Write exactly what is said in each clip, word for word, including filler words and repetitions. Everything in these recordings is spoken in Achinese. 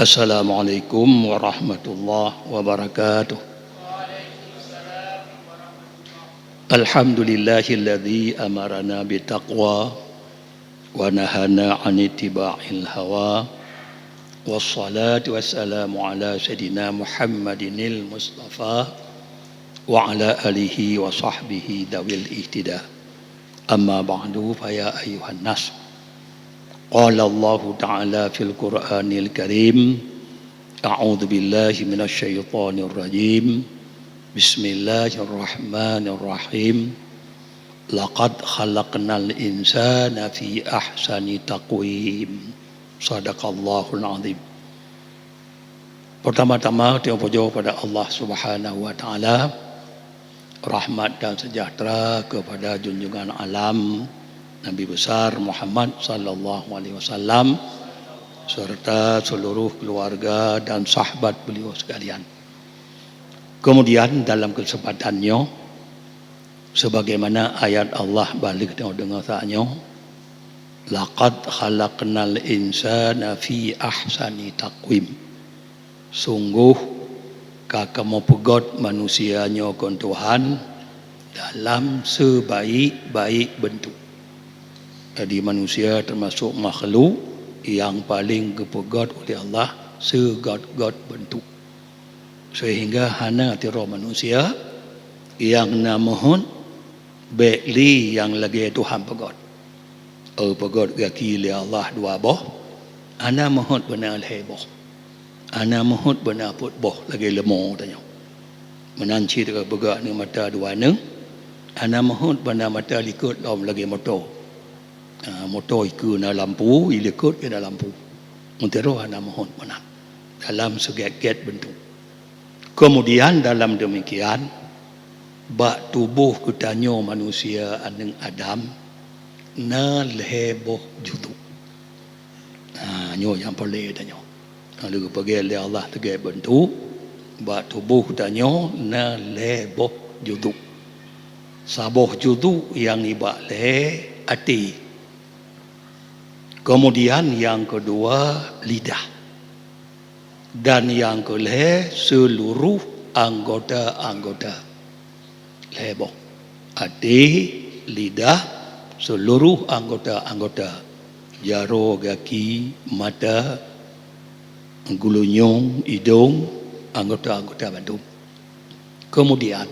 Assalamualaikum warahmatullahi wabarakatuh. Alhamdulillahilladzi amarana bitaqwa wa nahana 'an ittiba'il hawa. Wassalatu wassalamu ala sayyidina Muhammadinil Mustafa wa ala alihi wa sahbihi dawil ihtida. Amma ba'du, fa ya ayyuhan nas. Qala Allahu ta'ala fil Qur'anil Karim, a'udzu billahi minasy syaithanir rajim. Bismillahirrahmanirrahim. Laqad khalaqnal insana fi ahsani taqwim. Sadaqallahul azim. Pertama-tama, teupujoe pada Allah Subhanahu wa Taala, rahmat dan sejahtera kepada junjungan alam Nabi besar Muhammad sallallahu alaihi wasallam serta seluruh keluarga dan sahabat beliau sekalian. Kemudian, dalam kesempatan nyoe, sebagaimana ayat Allah bak lheueh tanyoe deungoe saat nyoe, "Laqad khalaqnal insana fi ahsani taqwim." Sunggoh ka kamoe peugöt manusia nyoe kon Tuhan dalam sebaik-baik beuntuk. Jadi, manusia teumasok makhluk nyang paleng geupeugöt uleh Allah seugöt-göt beuntuk. Seuhingga hana tiroe manusia nyang na meuheuet bék lé nyang lagée Tuhan peugöt. Geupeugöt gaki lé Allah dua boh, hana meuheuet beuna lhée boh. Hana meuheuet beuna peuet boh lagée leumô tanyoe. Meunan cit geupeugöt aneuëk mata dua aneuëk, hana meuheuet beuna mata likot lom lagée moto. Ah, moto ikeue na lampu, ilikot keu na lampu. Meuteurô hana meuheuet meunan dalam seugét-gét beuntuk. Keumudian dalam deumikian, bak tuboh geutanyoe manusia aneuëk Adam na lhée boh judu. Ha, nyoe nyang peureulée tanyoe. Nyang lheueh geupeugét lé Allah teugét beuntuk, bak tuboh tanyoe na lhée boh judu. Saboh judu nyang nibak lhée até. Keumudian nyang keudua lidah. Dan nyang keulhée seuluroh anggota-anggota. Lhée boh. Até, lidah, seuluroh anggota-anggota, jaroe gaki, mata, geulinyueng, idong, anggota-anggota bandum. Keumudian,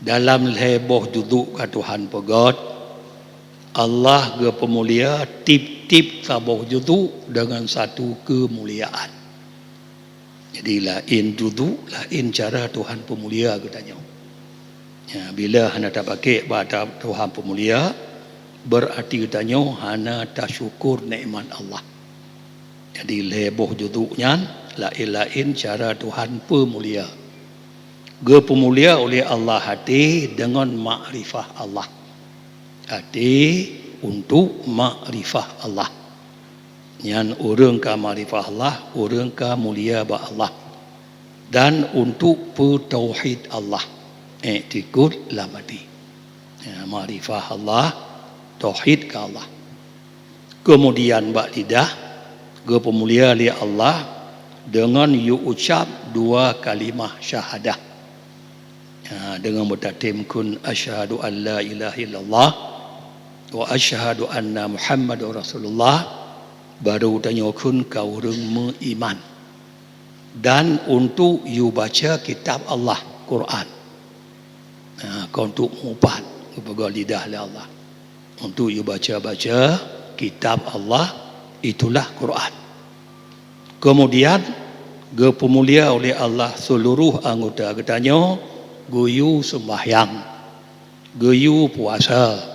dalam lhée boh judu ka Tuhan peugöt, Allah geupeumulia tieb-tieb saboh judu deungon satu keumuliaan. Jadi, laén judu, laén cara Tuhan peumulia geutanyoe. Ya, bila hana tapakék bak ta-, Tuhan peumulia, beurati geutanyoe hana tasyukur nikmat Allah. Jadi, lhée boh judu nyan laén-laén cara Tuhan peumulia. Geupeumulia uleh Allah até deungon makrifah Allah. Até untuk makrifah Allah. Nyan ureuëng ka makrifah Allah, ureuëng ka mulia bak Allah. Dan untuk peutauhid Allah, iktikad lam até. Ya, makrifah Allah, tauhid keu Allah. Keumudian bak lidah, geupeumulia lé Allah deungon yue ucab dua kalimah syahadah. Ha, deungon beutatem kheun, "Asyhadu an la ilaha illallah wa asyhadu anna Muhammadar Rasulullah," barô tanyoe kheun ka ureuëng meuiman. Dan untuk yue baca kitab Allah, Quran. Ha, kon untuk mupat geupeugah lidah lé Allah. Untuk yue baca-baca kitab Allah, itulah Quran. Keumudian, geupeumulia uleh Allah seuluroh anggota geutanyoe, geuyue seumbahyang, geuyue puasa,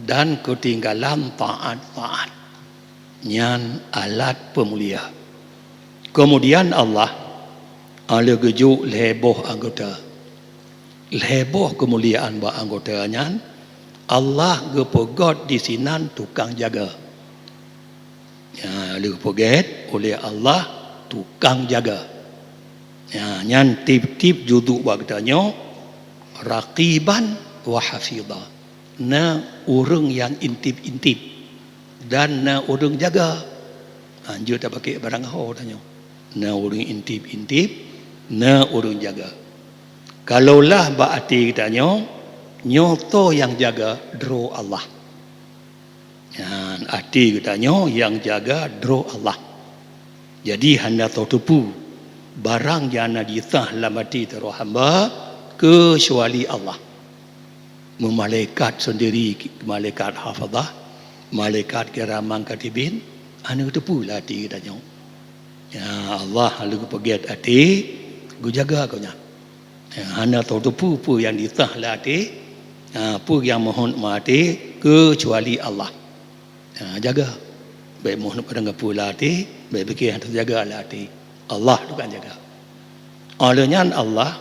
dan keutinggalan taát-taát. Nyan alat peumulia. Keumudian Allah, lheueh geujok lhée boh anggota. Lhée boh keumuliaan bak anggota nyan, Allah geupeugöt disinan tukang jaga. Ya, lheueh geupeugét uleh Allah tukang jaga. Ya, nyan tieb-tieb judu bak geutanyoe, raqiban wa hafidha. Na ureuëng nyang intib-intib dan na ureuëng jaga. Ha, jeuet tapakék barang ho tanyoe. Na ureuëng intip-intip, na ureuëng jaga. Kalaulah bak até geutanyoe, nyoe toh nyang jaga, droe Allah. Nyan até geutanyoe nyang jaga, droe Allah. Jadi hana teuteupeu barang nyang na jitah lam até sidroe hamba keucuali Allah. Meumalaikat seundiri, malaikat hafazah, malaikat kiraman katibin, hana teuteupeu lam até geutanyoe. Ya Allah, lheueh geupeugét até, geujaga gobnyan. Ya, hana teuteupeu peue nyang jitah lam até, ha, peue nyang meuheuet lam até, keucuali Allah. Ha, jaga. Bék meuheuet barang peue lam até, bék pike hana teujaga lam até. Allah tukang jaga. Óh lheueh nyan Allah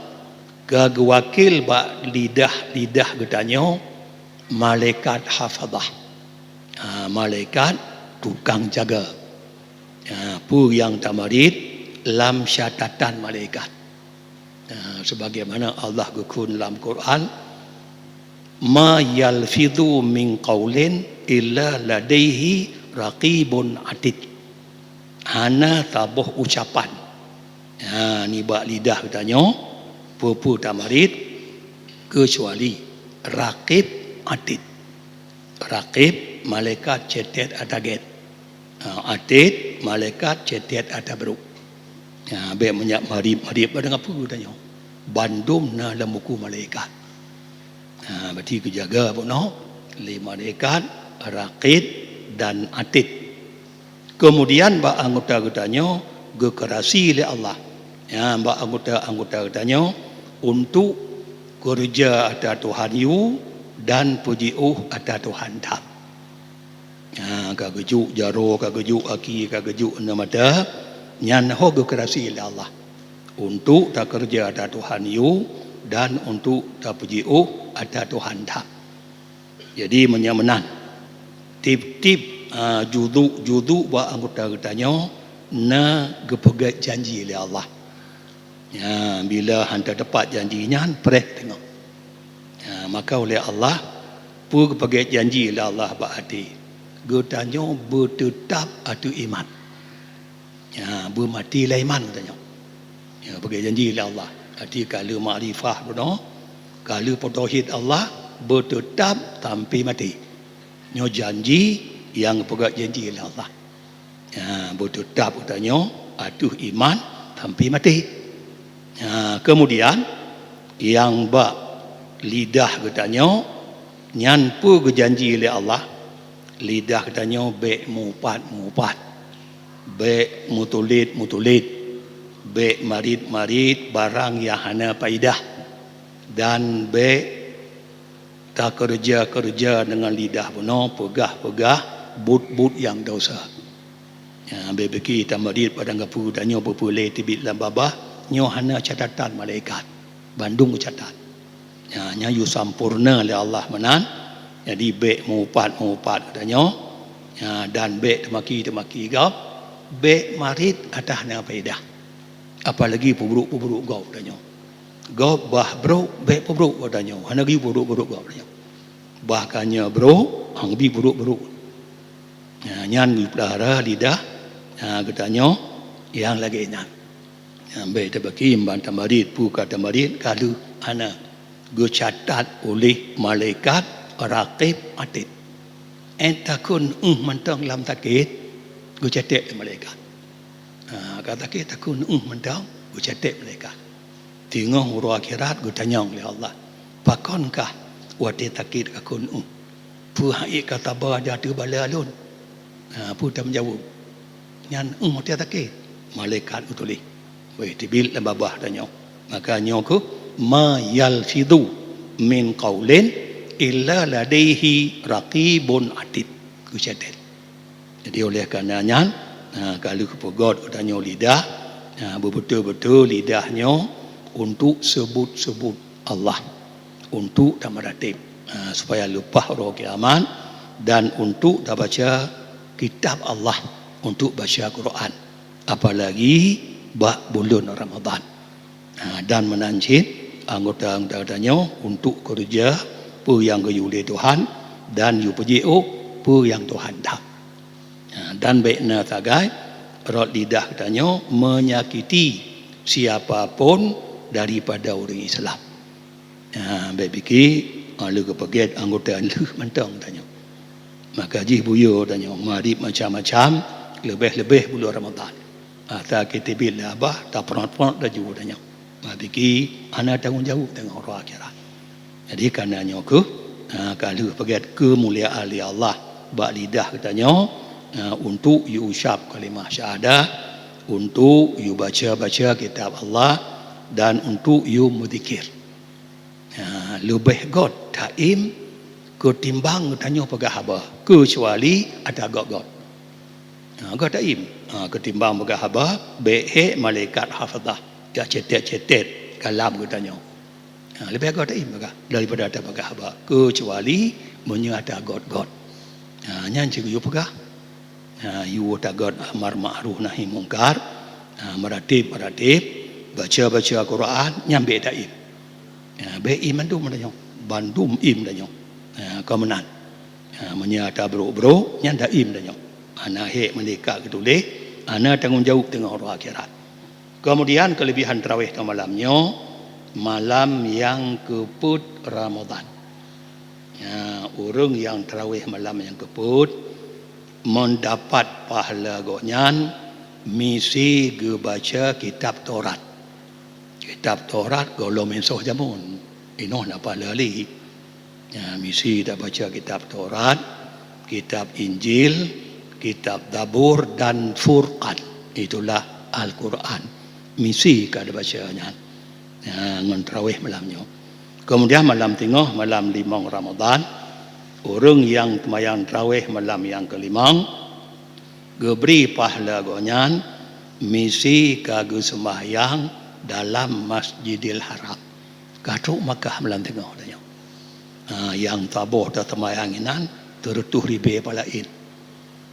ka geuwakil bak lidah-lidah geutanyoe malaikat hafazah. Ha, malaikat tukang jaga. Ha, peue nyang tamarit lam catatan malaikat. Ha, sebagaimana Allah geukheun lam Quran, "Ma yalfidhu min qaulin illa ladaihi raqibun atid." Hana saboh ucapan, ha, nibak lidah geutanyoe, peue-peue tamarit, keucuali Raqib Atid. Raqib, malaikat catat ata gét. Ha, Atid, malaikat catat ata brôk. Ha, bék meunyak marit-marit bak deungon peue geutanyoe. Bandum na lam buku malaikat. Ha, berarti geujaga bunoe lé malaikat Raqib dan Atid. Keumudian bak anggota geutanyoe geukeurasi lé Allah. Ya, bak anggota-anggota geutanyoe untuk keureuja ata Tuhan yue dan peujiôh ata Tuhan that. Ha, ka geujok jaroe, ka geujok aki, ka geujok aneuëk mata, nyan ho geukeurasi lé Allah. Untuk takeureuja ata Tuhan yue dan untuk tapeujiôh ata Tuhan that. Jadi, meunyoe meunan, tieb-tieb, a, juzuk-juzuk bak anggota geutanyoe na geupeugét janji lé Allah. Ya, bila hana teupat janji nyan, preh teungoh. Ya, maka ulée Allah, peue geupeugét janji lé Allah bak até, geutanyoe beuteutab ateueh iman. Ya, beumaté lam iman geutanyoe. Ya, peugét janji lé Allah. Arti ka lheueh makrifah bunoe, ka lheueh peutauhid Allah, beuteutab sampai maté. Nyoe janji nyang geupeugét janji lé Allah. Ya, beuteutab geutanyoe ateueh iman sampai maté. Ya, keumudian nyang bak lidah geutanyoe nyan peue geujanji lé Allah, lidah geutanyoe bék meuupat-meuupat, bék meutulet-meutulet, bék marit-marit barang nyang hana paidah, dan bék takeureuja-keureuja deungon lidah bunoe peugah-peugah buet-buet nyang desya. Ya, bék pike tamarit padang gapu tanyoe peupeulee teubiet lam babah, nyoe hana catatan malaikat. Bandum geucatat. Ya, nyan yue sampoereuna lé Allah meunan. Jadi, bék meuupat-meuupat geutanyoe, ya, dan bék teumaki-teumaki gob, bék marit ata hana paidah. Apalagi peubrok-peubrok gob geutanyoe. Gob bah brok, bék peubrok geutanyoe. Hana geuyue peubrok-peubrok gob geutanyoe. Bah ka nyoe brok, hana geuyue peubrok-peubrok. Ya, nyan geupeulihara lidah, ya, geutanyoe nyang lagée nyan. Ya, bék teubaki ban tamarit, peue ka tamarit, ka lheueh hana. Geucatat uléh malaikat Raqib Atid. Ék takheun éueh mantong lam sakét, geucatat lé malaikat. Ha, ka sakét takheun éueh mantong, geucatat malaikat. Teungoh uroe akhirat geutanyong lé Allah, "Pakon kah watée sakét kakheun éueh? Peue han ék ka saba di ateueh bala lôn?" Ha, peue tameujaweub? "Nyan éueh watée sakét." Malaikat geutuléh. Wéh, teubiet lam babah tanyoe. Maka nyoe kheueh, "Ma yalfidhu min qaulin illa ladaihi raqibun atid." Geucatat. Jadi, oleh karena nyan, ha, ka lheueh peugét geutanyoe lidah, ha, beubeutôi-beutôi lidah nyoe untuk seubut-seubut Allah, untuk tameurateb, ha, supaya leupah uroe kiamat, dan untuk tabaca kitab Allah, untuk baca Quran, apalagi bak buleuen Ramadhan. Ha, dan meunan cit anggota-anggota geutanyoe untuk keureuja peue nyang geuyue lé Tuhan dan yue peujiôh peue nyang Tuhan that. Ha, dan bék na sagai Rot lidah geutanyoe menyakiti siapa pun daripada ureuëng Islam. Ha, bék pike, ha, lé geupeugét anggota lheueh mantong tanyoe. Maka jih buyue tanyoe, marit macam-macam, leubeh-leubeh buleuen Ramadhan. Ha, ta kitibit lé abah, taprot-prot laju tanyoe. Ha, pike, hana tanggong jaweueb teungoh uroe akhirat. Jadi, kana nyoe kheueh, ha, ka lheueh peugét keumuliaan lé Allah bak lidah geutanyoe, ha, untuk yue ucab kalimah syahadah, untuk yue baca-baca kitab Allah, dan untuk yue meuzikir. Ha, leubeh göt taim keutimbang geutanyoe peugah haba, keucuali ata göt-göt. Ha, göt taim, ha, keutimbang peugah haba, bék hék malaikat hafazah jak cetet-cetet kalam geutanyoe. Ha, leubeh göt taim peugah daripada tapeugah haba, keucuali meunyoe ata göt-göt. Ha, nyan cit yue peugah. Ha, yue tagöt amar ma'ruf nahi mungkar, ha, meuratéb-meuratéb, baca-baca Quran, nyan bék taim. Ha, bék im mandum tanyoe, bandum im tanyoe. Ha, ka meunan. Ha, meunyoe ata brok-brok, nyan taim tanyoe. Hana hék meuleuka geutuléh, hana tanggong jaweueb teungoh uroe akhirat. Keumudian, keuleubehan tarawih ta malam nyoe, malam nyang keupeuet Ramadhan. Ya, ureuëng nyang tarawih malam nyang keupeuet, meundapat pahala gobnyan misi geubaca kitab Taurat. Kitab Taurat gohlom insoh jameun, inoe na pahala lé. Ya, misi tabaca kitab Taurat, kitab Injil, kitab Zabur dan Furqan. Itulah Al-Quran. Misi ka tabaca nyan. Ya, ngon tarawih malam nyoe. Keumudian malam teungoh, malam limong Ramadhan, ureuëng nyang teumayang tarawih malam nyang keulimong, geubri pahala gobnyan misi ka geuseumbahyang dalam Masjidil Haram. Ka trok Makkah malam teungoh tanyoe. Ha, nyang saboh taseumayang inan teureutôh ribée palaén.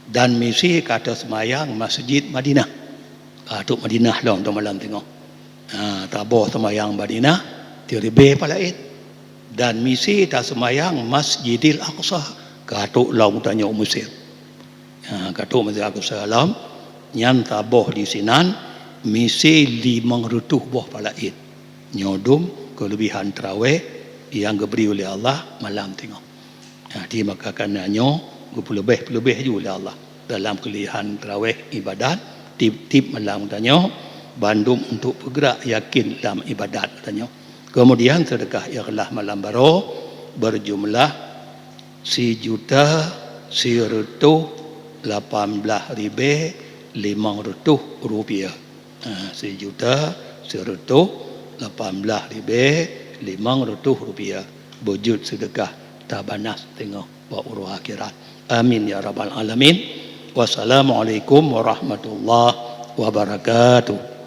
Dan misi ka taseumayang Masjid Madinah. Ka trok Madinah lom ta malam teungoh. Ha, saboh seumayang Madinah, siribée palaén. Dan misi taseumayang Masjidil Aqsa, ka trok lom tanyoe Mesir. Ha, ka trok Masjid Aqsa lom, nyan saboh disinan misi limong reutôh boh palaén. Nyoe dum keuleubehan tarawih nyang geubri uleh Allah malam teungoh. Jadi, maka kana nyoe geupeuleubeh-peuleubeh ju lé Allah dalam keuleubehan tarawih ibadat tieb-tieb malam tanyoe, bandum untuk peugrak yakin lam ibadat tanyoe. Keumudian, seudeukah ikhlas malam baroe beujumlah sijuta sireutôh lapan blaih ribée limong reutôh rupiah. Ha, sijuta sireutôh lapan blaih ribée limong reutôh rupiah beujeuet seudeukah tabanas teungoh bak uroe akhirat. Amin ya rabbal alamin. Wassalamualaikum warahmatullahi wabarakatuh.